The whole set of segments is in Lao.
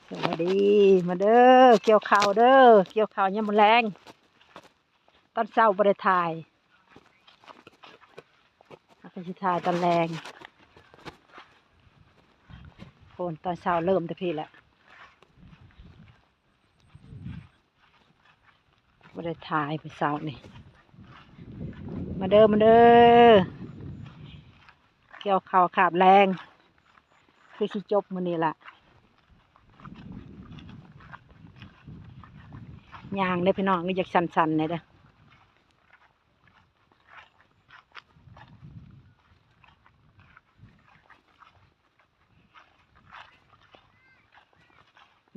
ສະບາຍດີ ມາເດີ ກ່ຽວເຂົ້າເດີ ກ່ຽວເຂົ້າຍາມມື້ແລງ. ຕອນເຊົ້າບໍ່ໄດ້ຖ່າຍ ເຮົາກໍຊິຖ່າຍຕອນແລງ. ໂອ້ ຕອນເຊົ້າເລີ່ມແຕ່ພີ້ແຫຼະ ບໍ່ໄດ້ຖ່າຍມື້ເຊົ້ານີ້. ມາເດີ ມາເດີ ກ່ຽວເຂົ້າຄາບແລງ ຄືຊິຈົບມື້ນີ້ລະ. ຍ່າງເດີພີ່ນ້ອງ ຄືຢາກສັ່ນໆແດ່ເດີ.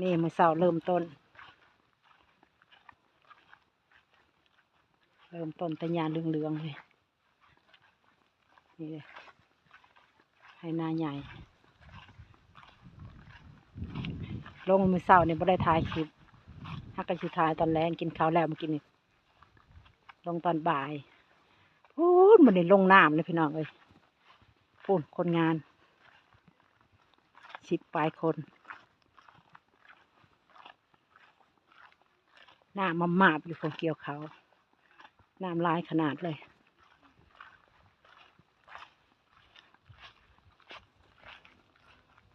ນີ້ ມື້ເຊົ້າເລີ່ມຕົ້ນ ເລີ່ມຕົ້ນແຕ່ຫຍ້າເຫຼືອງໆເລີຍ. ນີ້ເດ້ ໄຮ່ນາໃຫຍ່ ລົງມື້ເຊົ້ານີ້ບໍ່ໄດ້ຖ່າຍຄລິບ ຫາກະຊິຖ່າຍຕອນແລງ ກິນເຂົ້າແລ້ວມື້ກີ້ນີ້ ລົງຕອນບ່າຍ. ພຸ້ນ ມື້ນີ້ລົງນ້ຳເລີຍພີ່ນ້ອງເອີຍ ພຸ້ນ ຄົນງານສິບປາຍຄົນ ນ້ຳມາບໆຢູ່ ພວກກ່ຽວເຂົ້າ ນ້ຳຫຼາຍຂະໜາດເລີຍ.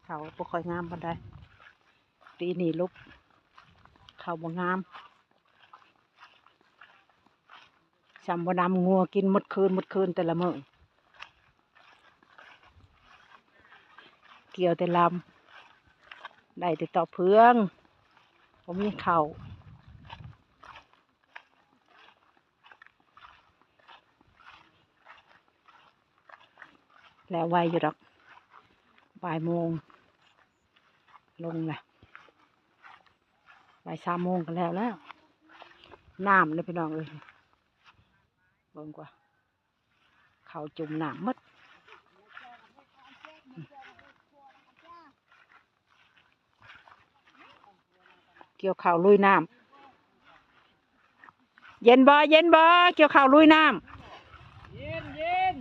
ເຂົ້າບໍ່ຄ່ອຍງາມປານໃດ ປີນີ້ຫຼຸບ ເຂົ້າບໍ່ງາມ ຊ່ຳບໍ່ນຳ ງົວກິນໝົດຄືນ ໝົດຄືນແຕ່ລະມື້. ກ່ຽວແຕ່ລຳ ໄດ້ແຕ່ຕອກເຟືອງ ບໍ່ມີເຂົ້າ. ແລ້ວໄວຢູ່ດອກ ບ່າຍໂມງລົງລະ ບ່າຍສາມໂມງກໍແລ້ວແລ້ວ. ນ້ຳເດີພີ່ນ້ອງເອີຍ ເບິ່ງກວ່າ ເຂົ້າຈຸ່ມນ້ຳໝົດ. ກ່ຽວເຂົ້າລຸຍນ້ຳ ເຢັນບໍ່ ເຢັນບໍ່ ກ່ຽວເຂົ້າລຸຍນ້ຳ ເຢັນ ເຢັນ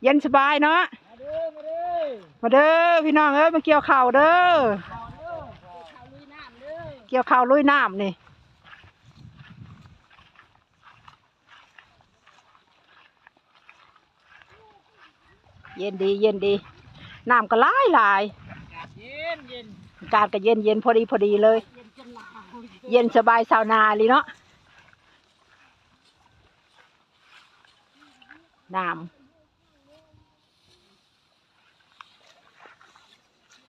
ເຢັນສະບາຍເນາະ. ມາເດີ ມາເດີ ມາເດີພີ່ນ້ອງເອີຍ ມາກ່ຽວເຂົ້າເດີ ກ່ຽວເຂົ້າລຸຍນ້ຳນີ້. ເຢັນດີ ເຢັນດີ ນ້ຳກໍຫຼາຍໆ ອາກາດກໍເຢັນໆ ພໍດີໆເລີຍ ເຢັນສະບາຍຊາວນາອີ່ຫຼີເນາະ. ນ້ຳ